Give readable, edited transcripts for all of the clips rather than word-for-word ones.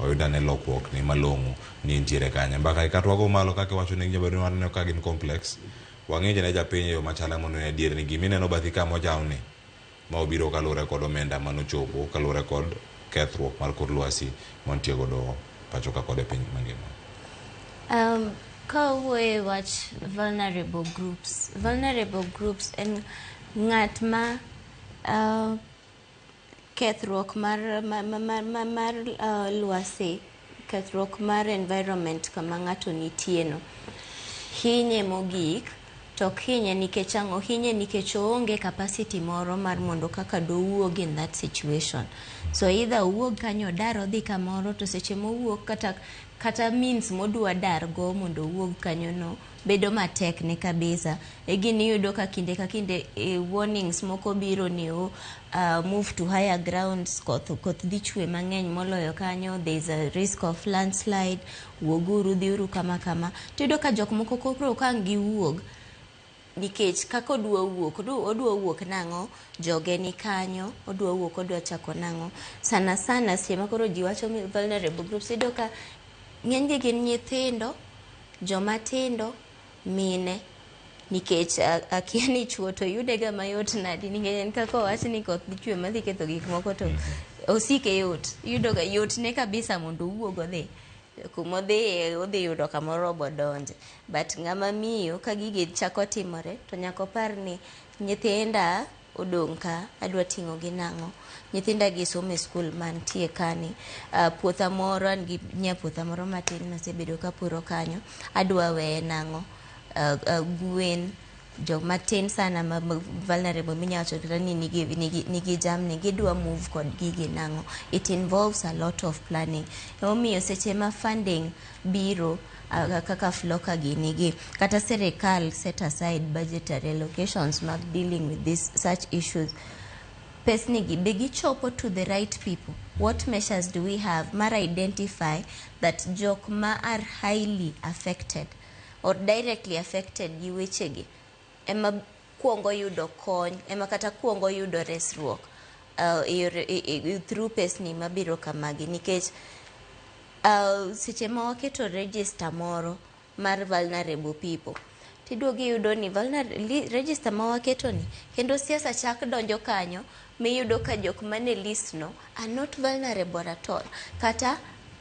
Oyud ane lokruok ni malong'o ni nitiere kanye. Mbaka e kata wago malo kaka iwacho ni jabedo ni waneno ka gin complex. Wang'injo ne japiny e yo machalo mondo ne adier ni gimineno bathi ka mojawni ma obiro kaluwore kod omenda manochopo kaluwore kod kethruok mar kor lwasi mantie godo pacho ka kod e piny mangima. Ka wawuoyo e wach vulnerable groups, vulnerable groups en ng'at ma kethruok mar, ma, ma, ma, ma, mar lwasi, kethruok mar environment kama ng'ato nitie no hinye mogik. To ok hinye nikech ang'o? Hinye nikech oonge capacity moro mar mondo kaka dowuog in that situation. So either owuog kanyo odar odhi kamoro, to seche mowuok kata means modwa dar go mondo owuog kanyo no bedo matek ne kabisa. E gini iyudo ka kinde ka kinde warnings moko biro ni o move to higher grounds, koth dhi chwe mang'eny moloyo kanyo, there is a risk of landslide, wuoguru, dhiuru kama kama. To iyudo ka jok moko koro ka ang' giwuog nikech kaka odwa wuok, odwa wuok nang'o, joge ni kanyo, odwa wuok, odwa chako nang'o. Sana sana seche ma koro ji wacho vulnerable groups, iyudo ka ng'eny gi gin nyithindo, joma tindo, mine, nikech akia ni chuo to yude ga mayot nadi, nikech en kaka owach ni koth dhi chwe madhi ketho gik moko to osike yot, iyudo ga yot ne kabisa mondo owuog odhi kumodhiye, odhi yudo kamoro bodonje. But ng'ama miyo, ka gigi chako timore to nyaka opar ni nyithinda odong' ka, adwa ting'o gi nang'o, nyithinda gi somo e skul mantie kani, puotha moro an gi nyapuotha moro matin masebedo kapuro kanyo, adwa weye nang'o, gwen jok matin sana ma vulnerable minya wacho kata ni nigi jamni, gidwa move kod gigi nang'o. It involves a lot of planning. Emomiyo seche ma funding biro kaka FLLoCA gini gi kata sirikal set aside budgetary allocations mag dealing with this such issues, pesni gi be gichopo to the right people? What measures do we have mar identify that jok ma are highly affected or directly affected gi wechegi ema kuongo yudo kony, ema kata kuongo yudo resruok e yore, through pesni mabiro kamagi? Nikech seche ma waketo register moro mar vulnerable people, tiduogo iyudo ni register ma waketo ni kendo siasa chak donjo kanyo, miyudo ka jok mane list no are not vulnerable at all, kata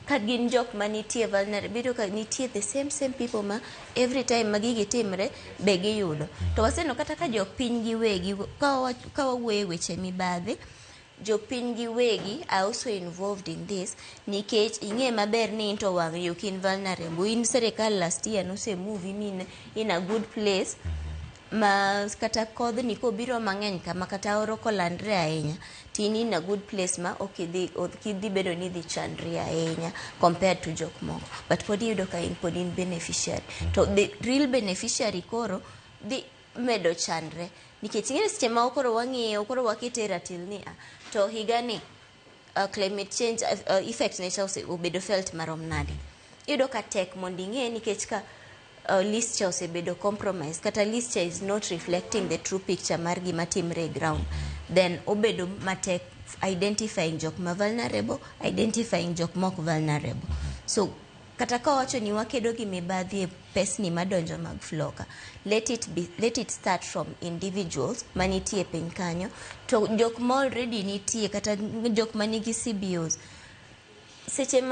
ka gin jok manitie vulnerable, iyudo ka nitie the same same people ma every time ma gigi timre be giyudo. To waseneno kata ka jopiny giwegi, ka wawuoyo e weche mibadhi, jopiny giwegi are also involved in this, nikech ing'e maber ni in to wang' ok in vulnerable, in sirikal last year nose move in in a good place ma kata kodhni kobiro mang'eny kama kata oro kolandre ahinya, to in in a good place ma ok idhi bedo ni idhi chandri ahinya compared to jok moko, but pod iyudo ka in pod in beneficiary, to the real beneficiary koro dhi medo chandre, nikech ing'e ni seche ma koro wang'iyo koro wakete e ratil ni a to higani climate change effect ne cha obedo felt marom nade, iyudo ka tek mondo ing'e, nikech ka list cha osebedo compromise kata list cha is not reflecting the true picture mar gima timre e ground, then obedo matek identifying jok ma vulnerable, identifying jok mok vulnerable. So kata ka wawacho ni wakedo gi mibadhi e pesni madonjo mag FLLoCA, let it start from individuals manitie piny kanyo, to jok ma already nitie kata jok manigi CBOs seche ma